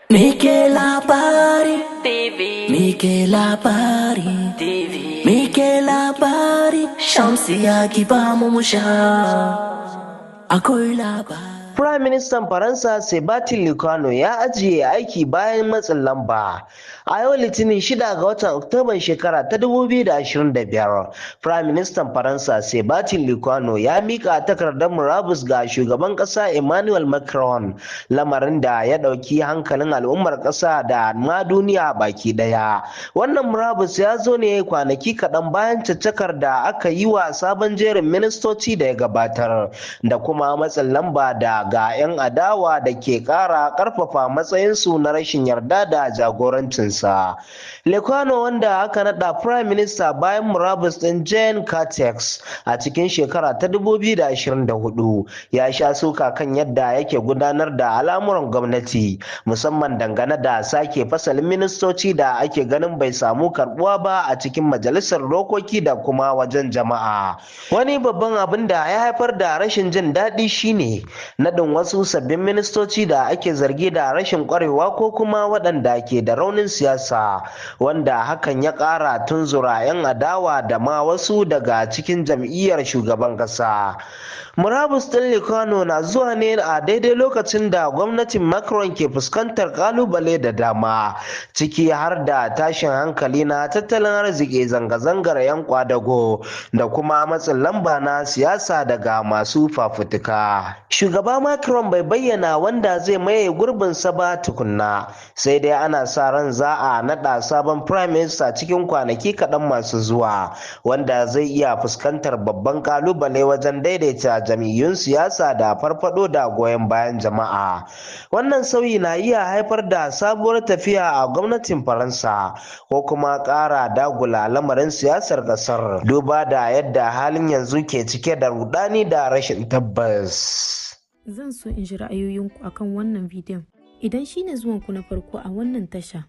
Muke Labari TV. Muke Labari TV. Muke Labari. Shamsiya, ki ba mu mu sha. Akwai labari. Prime Ministan Faransa Sebastien Lecornu ya ajiye aiki bayan matsin lamba. A yau Litinin, 6 ga watan Oktoban shekara ta 2025, Prime Ministan Faransa Sebastien Lecornu ya mika takardar murabus ga shugaban ƙasa Emmanuel Macron, lamarin da ya ɗauki hankalin al'ummar ƙasa da ma duniya baki ɗaya. Wannan murabus ya zo ne kwanaki kaɗan bayan caccakar da aka yi wa sabon jerin ministoci da ya gabatar, da kuma matsin lamba da ga 'yan adawa da ke ƙara ƙarfafa matsayinsu na rashin yarda da jagorancinsa. Lecornu, wanda aka naɗa Prime Minister bayan murabus ɗin Jean Castex a cikin shekara ta 2024, ya sha suka kan yadda yake gudanar da al'amuran gwamnati, musamman dangane da sake fasalin ministoci da ake ganin bai samu karbuwa ba a cikin majalisar dokoki da kuma wajen jama'a. Wani babban abin da ya haifar da rashin jin daɗi shine naɗin wasu sabbin ministoci da ake zargi da rashin ƙwarewa ko kuma waɗanda ke da raunin siyasa, wanda hakan ya ƙara tunzura 'yan adawa da ma wasu daga cikin jam'iyyar shugaban ƙasa. Murabus ɗin Lecornu na zuwa ne a daidai lokacin da gwamnatin Macron ke fuskantar ƙalubale da dama, ciki har da tashin hankali na tattalin arziki, zanga-zangar 'yan kwadago da kuma matsin lamba na siyasa daga masu fafutuka. Shugaba Macron bai bayyana wanda zai maye gurbinsa ba tukunna, sai dai ana sa ran za a naɗa sabon Prime Minister cikin kwanaki kaɗan masu zuwa, wanda zai iya fuskantar babban ƙalubale wajen daidaita jam'iyyun siyasa da farfado da goyon bayan jama'a. Wannan sauyi na iya haifar da sabuwar tafiya a gwamnatin Faransa ko kuma ƙara dagula lamarin siyasar ƙasar, duba da yadda halin yanzu ke cike da rudani da rashin tabbas. Zan so in ji ra'ayoyinku akan wannan bidiyon. Idan shi ne zuwanku na farko a wannan tasha,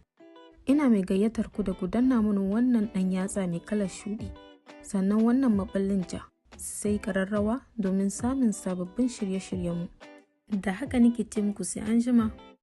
ina mai gayyatar ku da ku danna mana wannan ɗan yatsa mai kalar shuɗi, sannan wannan maɓallin ja, sai ƙararrawa domin samun sababbin shirye-shiryenmu. Da haka nake ce muku, sai an jima.